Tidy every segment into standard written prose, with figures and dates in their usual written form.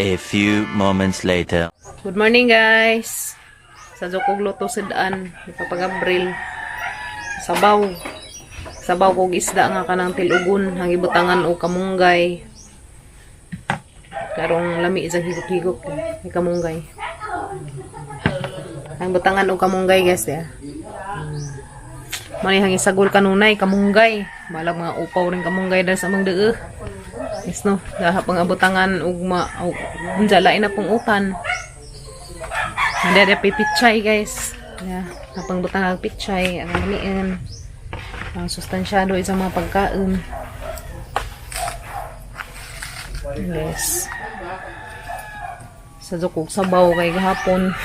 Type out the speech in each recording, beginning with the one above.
A few moments later. Good morning, guys. Sa kog luto sidaan ni Papa Gabriel. Sabaw. Sabaw kog isda nga kanang tilugon ang ibutangan og kamunggay. Karong lami isang higop-higop may kamunggay. Ang butangan og kamunggay, guys, ya. Mani hang isagol kanunay kamunggay. Malag mga upaw rin kamunggay dahil sa amang dee. Yes no, dahap ang abutangan og ma og unsa lain na pong utan. Hindi ada pichay, guys. Yeah, napang butang ang pichay, ang lamiin. Ang sustansyado isang mga pagkain. Yes. Sa kog sabaw kay gahapon.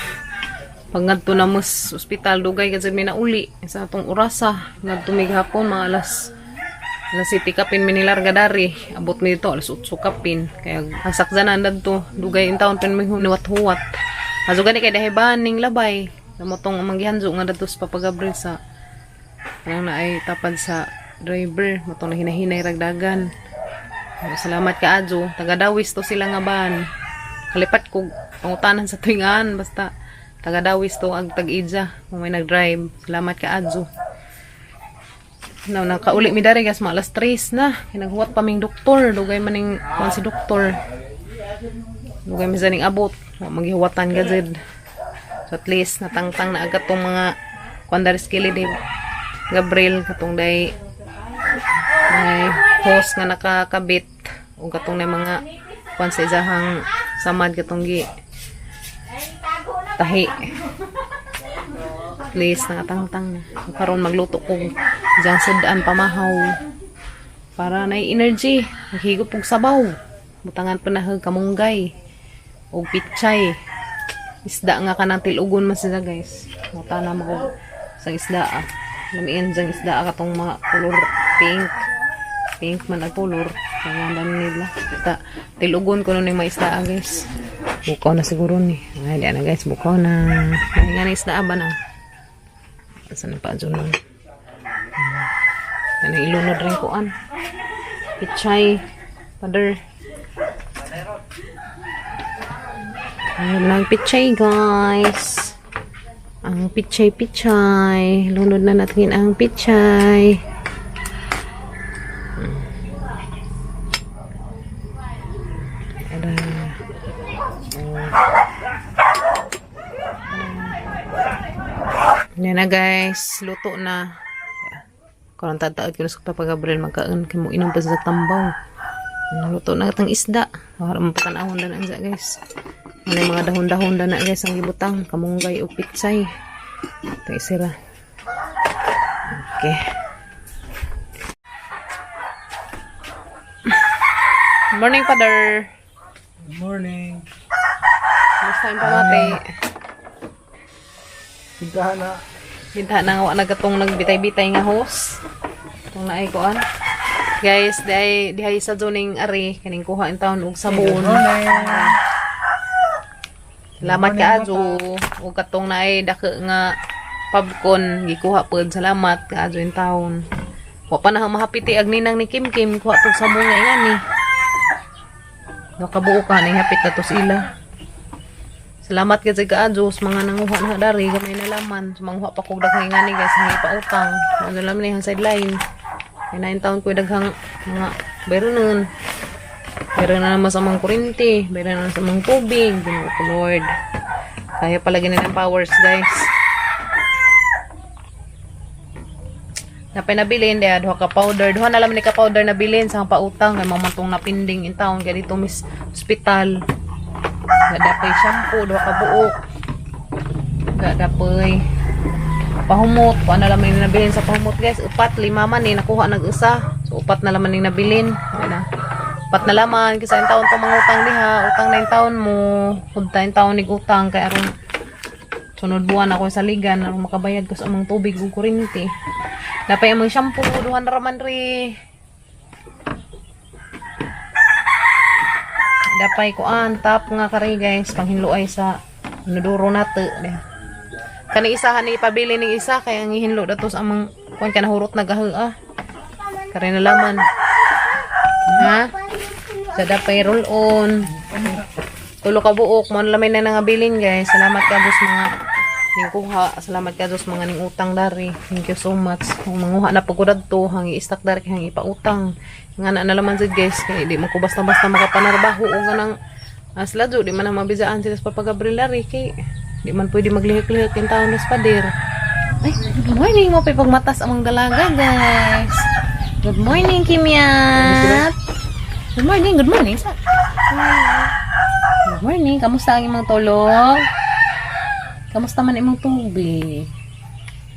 Pag ngadto na mas ospital, dugay kasi mi nauli sa atong orasa. Ngadto mi gahapon mga alas alas 7 kapin mi nilarga dari. Abot mi dito alas 8 kapin. Kaya ang sakzanan dadto dugay in taon pin mi huwat-huwat. Aso gani kay dahiban ning labay. Namotong manggihanjo nga dadto sa Papa Gabriel sa kanang naay tapad sa driver motong nahinahinay ragdagan. Salamat ka adyo. Taga Dawis to sila nga ban. Kalipat ko pangutanan sa tuwingan basta taga Dawis to ag tag-idja kung may nag-drive. Salamat ka adyo. Na nakauli mi dari, guys, mga alas 3 na. Kinaghuwat pa ming doktor, dugay man ning kuan si doktor. Dugay man sa ning abot. Wa magihuwatan ka jud. So at least natangtang na agad tong mga kuan dari skili ni Gabriel katong day may hose nga nakakabit ug katong na mga kuan sa isahang samad katong gi tahi. At least nakatangtang na. So, karon magluto kog diyang sudaan pamahaw para na energy. Maghigop og sabaw. Butangan pa na hag kamunggay og pichay. Isda nga kanang tilugon man sila, guys. Muta na mo sa isda ah. Lamian diyang isda ah, katong mga color pink. Pink man ang color. Kaya nga nila. Ta, tilugon ko nun yung mga isda ah, guys. Bukaw na siguro ni. Ay, di na, guys. Bukaw na. Ay, nga na isda ah, ba na? Saan na pa dyan nun? Ano, ilunod rin kuan. Pichay. Father. Ayun lang pichay, guys. Ang pichay-pichay. Lunod na natin ang pichay. Ada. Yan na, guys. Luto na. Karon tataad ko na sa Papa Gabriel magkaon kay mo inom pa sa tambaw. Luto na katang isda. Para mapatanawon na na guys. Ano yung mga dahon-dahon na na, guys, ang gibutang kamunggay o pitsay. Ito isira. Okay. Morning, Father. Good morning. Kumusta yung pamati? Pintahan na. Binta na nga wa nagatong nagbitay-bitay nga host. Itong naay kuan. Guys, diay dihay sa zoning ari kaning kuha in taon og sabon. Good morning. Salamat ka adyo ug katong naay dako nga popcorn gikuha pod, salamat ka adyo in taon. Wa pa na mahapiti ag ninang ni Kim Kim kuha tog sabon nga ingani. Nakabuo ka ning hapit na to sila. Salamat ka sa kaadyo sa mga nanguha na dari gamay na laman. Sa manguha pa kog daghang ingani, guys, ang ipautang. Ano laman ni ang sideline. Kay nine taon ko daghang mga bayronon. Bayronon na naman sa mga kuryente, bayronon na sa mga tubig. Ginoo ko, Lord. Kaya pala ganun ang powers, guys. Napay nabilin diya duha ka powder. Duha na lang ni ka powder nabilin sa pautang kay mamantong napinding in town kay dito mis hospital. Gadapay shampoo, duha ka buok. Gadapay pahumot. Kuha na lang ni nabilin sa pahumot, guys. Upat, lima man eh. Nakuha nag-usa. So, upat na laman ni nabilin. Wala na. Upat na laman. Kasi ang taon to mangutang diha. Utang na yung taon mo. Hugta yung taon ni utang. Kaya aron sunod buwan ako sa ligan. Aron makabayad ko sa amang tubig ug kuryente. Napay amang shampoo. Duha na raman ri. Dapay kuan tap nga kari, guys, panghinluay sa nuduro nato. Kani isa ni pabili ning isa kay ang ihinlo dato sa amang kuan ka nahurot na gaho ah. Kari na laman. Ha? Sa dapay roll on. Tulo ka buok, mo lamay na nangabilin, guys. Salamat ka dos mga ning kuha. Salamat ka dos mga ning utang dari. Thank you so much. Kung manguha na pagurad to, hangi istak dari kay hangi ipautang. Nga na nalaman jud, guys, kay di mo ko basta-basta makapanarbaho o kanang asla do, di man na mabizaan sila sa Papa Gabriel dari kay di man pwede maglihik-lihik yung taon sa pader. Ay, good morning mo pa pagmatas among dalaga, guys. Good morning, Kimyat. Good morning, good morning. Sa. Good morning. Kamusta ang imong tulog? Kamusta man imong tubig?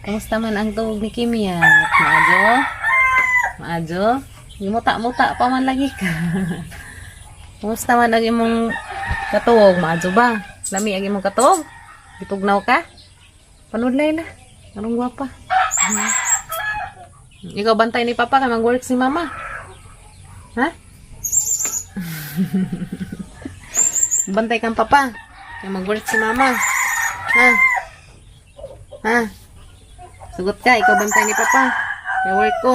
Kamusta man ang tulog ni Kimyat? Maajo? Maajo? Muta-muta pa man lagi ka. Kamusta man ang imong katuog? Maajo ba? Lami ang imong katuog? Gitugnaw ka? Panudlay na. Anong gwapa? Ikaw bantay ni Papa kay mag-work si Mama. Ha? Bantay kang Papa. Kay mag-work si Mama. Ha? Ha? Sugot ka, ikaw bantay ni Papa. Kay work ko.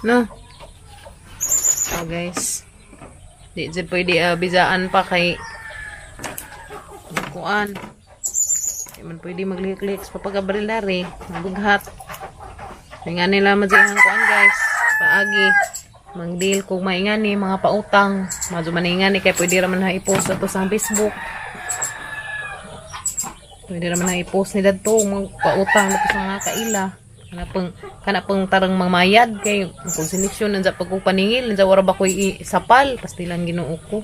No? Oh, guys. Di jud pwede bizaan pa kay kuan. Di man pwede maglihik-lihik sa Papa Gabriel dari. Mabughat. Kaya nga nila madyan ang kuan, guys. Paagi. Magdeal kung maingani, mga pautang. Madyo maningani kay pwede raman na i-post ato sa Facebook. Pwede raman na i-post ni dadto mga pautang ato sa mga kaila. Kana pang tarang mamayad kay kung seleksyon nandiyan pag paningil nandiyan wara ba ko'y isapal pastilan Ginoo ko.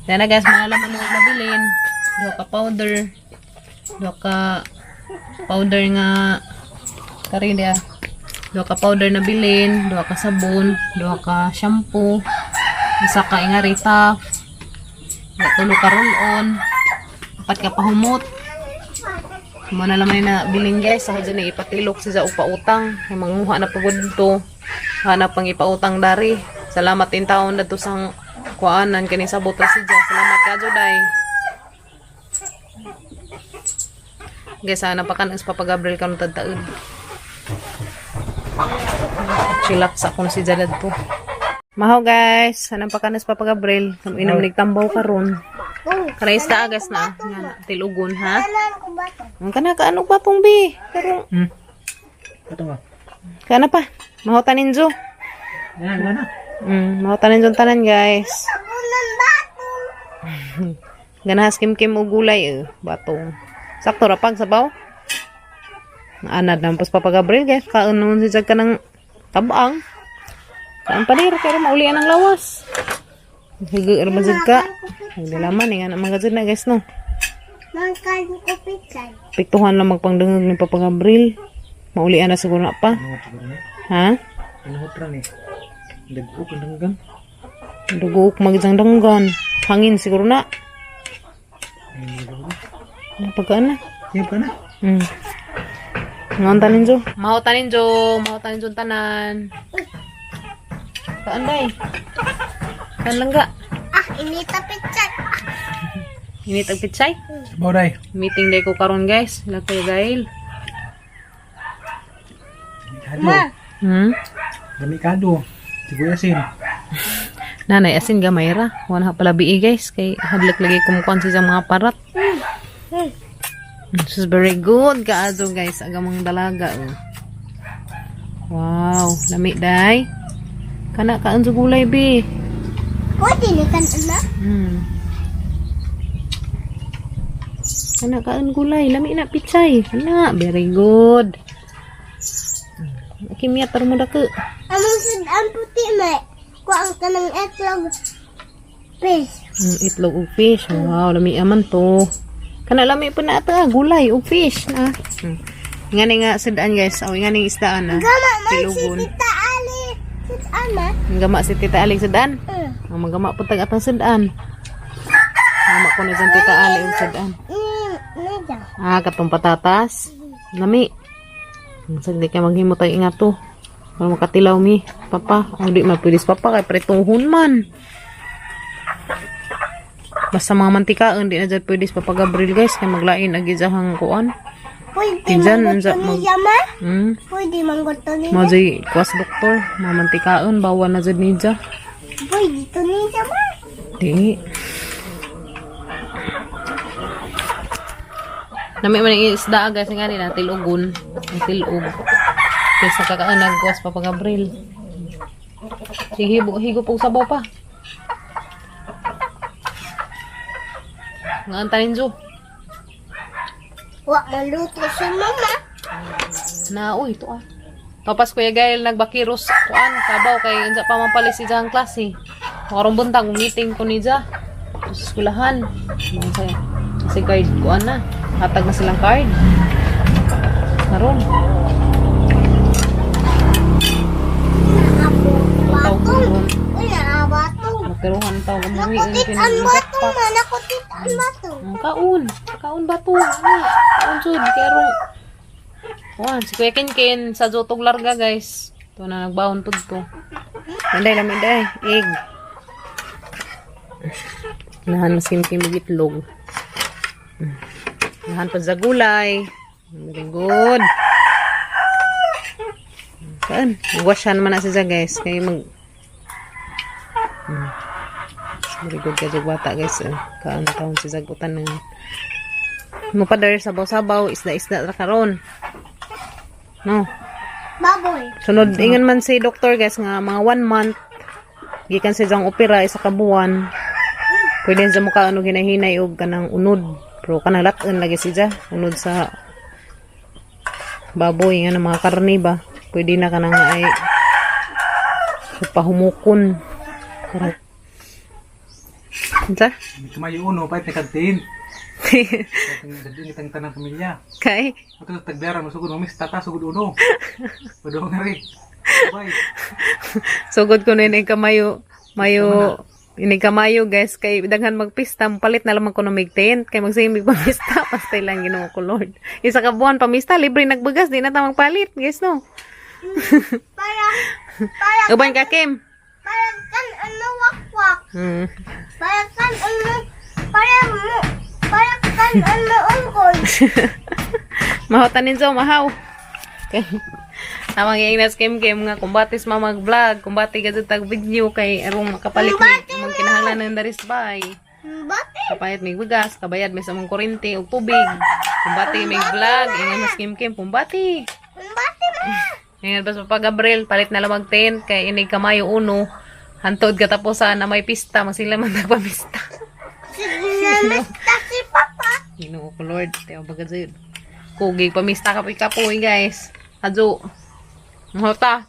Dana, guys, mga laman mo mabilin. Duha ka powder. Duha ka powder nga kari dia. Duha ka powder na bilin, duha ka sabon, duha ka shampoo, isa ka ingari top, duha tulo ka roll-on, apat ka pahumot. Mo na lamay na bilin, guys, ako dyan ipatilok siya og pautang. May manguha na pagod to. Hanap pang ipautang dari. Salamat in taon na to sang kuanan kani sabot ra siya. Salamat ka day. Guys, sana pa kan sa Papa Gabriel karon tadtaon. Chillax ako na si Jalad po. Maho, guys, anong pa kanas Papa Gabriel? Kung inom nagtambaw karon. Kanay isda, guys, na. Nga na, tilugon ha. Ang kana ka ano batong bi. Pero Ito nga. kana pa. Maho tanin jo. Yan, yan na. Maho tanin jo tanan, guys. Ganahas kimkim og gulay eh, batong. Sakto ra pag sabaw. Anad naman pas Papa Gabriel, guys. Kaon naman si Jag ka ng tabang. Kaan pa diri pero maulian ang lawas. Higo ra man jud ka. Nagdalaman eh, nga na mga jud na, guys, no. Mangkan ko pichay. Piktuhan lang magpangdungog ni Papa Gabriel. Maulian na siguro na pa. Ha? Pinuhot ra ni. Dagok ang danggan. Dugook magidzang danggan. Hangin siguro na. Ano pagkaan na? Yan pa na. Ngaon tanin jo. Maho tanin jo. Maho tanin jo tanan. Kaan day? Kaan lang ga? Ah, inita pichay. Ah, Init ang pitsay. Sabaw day. Meeting day ko karon, guys. Lagay dahil. Kado. Dami kado. Siguyasin. Nanay asin gamay ra. Wala pala bii, guys. Kay hadlok lagi kumukuan siya mga parat. This is very good. Kaazo, guys. Agamang dalaga. Oh. Wow. Lami day. Kana kaan sa gulay bi. Pwede ni kan ana. Kana kaan gulay. Lami na pichay. Kana. Very good. Kimya tar mo dako. Among sudan puti may. Kuang ka ng itlog. Fish. Itlog ug fish. Wow, lami aman to. Kana lami pa na ata, gulay ug fish na. Nga ni nga sidaan, guys. Aw nga ning isdaan na. Gama man si Tilugon. Tita Ali. Si Ama. Gama si Tita Aling sidaan. Ang magama po tag atang sidaan. Gama ko na dyan Tita Ali ug sidaan. Medyo. Ah, katong patatas. Lami. Ang sagdi kay maghimo tag ingat to. Para makatilaw mi, Papa. O di man pwede sa Papa kay pretuhon man. Basta mga mantikaon di na dyan pwede sa Papa Gabriel, guys, kay maglain agi dyan kuan. Pwede Pinsan, mangguto unsa niya ma. Pwede mangguto niya. Mo jay kuas doktor, mga mantikaon bawal na jud niya. Pwede to niya ma. Di. Nami man ang isda guys nga ni na tilugon, ang tilog. Kaysa kakaanag ko sa Papa Gabriel. Sige, higo, higo pong sabaw pa. Nga ang tanin Jo. Wa maluto si mama. Na, uy, ito ah. Tapas Kuya Gael nagbakiros kuan kabaw kay unsa pa man pala si Jang klase. Karong buntag meeting ko ni Ja. Sa eskwelahan. Mga sa kasi guide kuan na. Hatag na silang card. Karon. Batong. Uy, batong. Magkaruhan taw umuwi Nakutit ang batong ma. Nakutit ang batong. Ang kaon. Kaon ba to? Ano? Kaon jud pero kuan si Kuya Kenken sa Jotog Larga guys. Ito na nagbaon pud to. Anday lamin day, egg. Nahan mas kimkim og itlog. Nahan pa sa gulay. Very good. Kaan, washan man na siya guys kay mag. Very good ka jud bata guys. Eh. Kaan taon si zagutan ng mo pa sabaw-sabaw, isda-isda ra karon. No. Baboy. Sunod ingon man si doktor guys nga mga 1 month gikan sa jang opera isa ka buwan. Pwede sa mukha ano ginahinay og kanang unod. Pero kanang lat-on lagi siya unod sa baboy nga ng mga karne ba. Pwede na kanang ay pahumukon. Pero Unsa? May tumayo uno, pahit na kantin. Itang itang tanang pamilya. Kay Ito sa tagdara, masugod mamis, tata, sugod uno. Padong nga rin. Bye. Sugod ko na ining kamayo, mayo, ining kamayo guys, kay daghan magpista, palit na lamang ko ng mig tent, kay magsimig pamista, pastay lang Ginoo ko Lord. Isa ka buwan pamista, libre nagbagas, di na ta magpalit, guys no. Para, para, Uban ka Kim. para kan ano wakwak. Para kan ano, para mo, para kan ano ungkol. Mahaw tanin zo, mahaw. Tamang ingnas Kim Kim nga kumbatis ma mag-vlog, kumbati ka tag video kay arong makapalit mi among kinahanglan ng daris bay. Bakit? Kapayat may bigas, kabayad may sa mong kurente ug tubig. Kumbati may vlog, ingan mas Kim Kim, kumbati. Bakit ma? Ngayon ba sa Papa Gabriel, palit na lamang tent kay inig kamayo uno. Hantod katapusan na may pista, masila man nagpamista. Sinamista si Papa. Ginoo ko Lord, tiyo baga jud. Kugi pamista kapoy kapoy guys. Adyo. Mahota.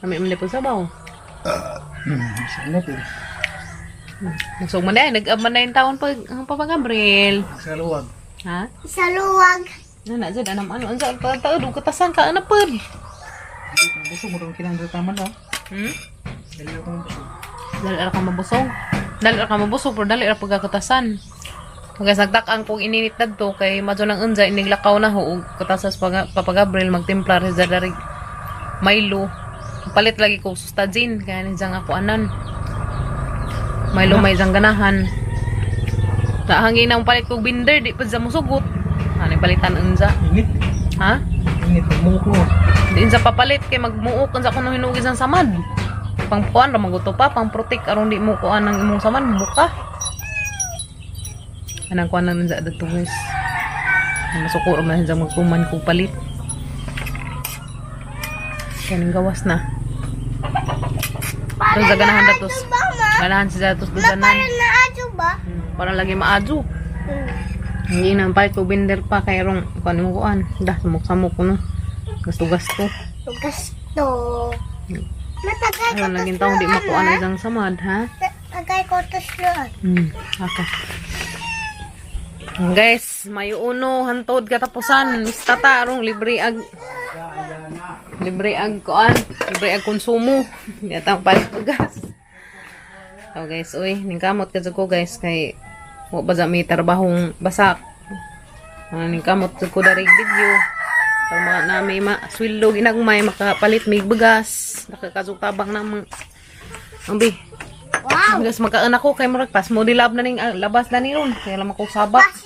Kami man po sabaw. Sana po. Nagsug man na, nag-ab man na yung taon pag ang Papa Gabriel. Sa luwag. Ha? Sa luwag. Nana jud anam ano unsa pa taod ug katasan ka ana pod. Busog mo rin kinang taman no? Dali ako ng busog. Dali ra ka mabusog. Dali ra ka mabusog pero dali ra pagkakatasan. Guys, nagdak-ang kong ininit dadto kay madyo nang unja ining lakaw na ho og katasas Papa Gabriel magtimpla ra sa darig Milo. Palit lagi ko sustagin kaya ni nga ako anan. Milo may jang ganahan. Ta hangin nang palit kog binder di pa sa musugot. Ano palitan unja? Init. Ha? Init. Magmuok mo. Di unsa papalit kay magmuok unsa kuno hinugi sang samad. Pang kuan ra maguto pa, pang protect aron di mo kuan ang imong samad buka. Anang kuan nang unsa adto guys. Masuko ra man sa magkuman ko palit. Kaning gawas na. Para Ito sa ganahan na datos. adyo ba ma? Ganahan si datos Ma, dudanan. para na adyo ba? Para lagi maadyo. Hindi na palit ko binder pa kay rong kuan mo kuan. Dah samok-samok ko no. Gasto-gasto. Gasto. Matagay ko Aron laging taong di makuan ang isang samad ha. Matagay ko tusloan. Ako. Guys, mayo uno hantod katapusan. Mista ta arong libre ag kuan, libre ag konsumo. Yata ang palit og gas. So guys, uy, ningkamot ka jud ko guys kay wa ba may trabahong basak. Mga ningkamot jud ko darig video. Pero mga na may ma sweldo ginagmay makapalit may bigas. Nakakasug tabang na mga Ambi, Wow! guys, magkaan ako kay murag pas mo dilab na ning ah, labas na ni ron. Kaya lang ako sabak. Pas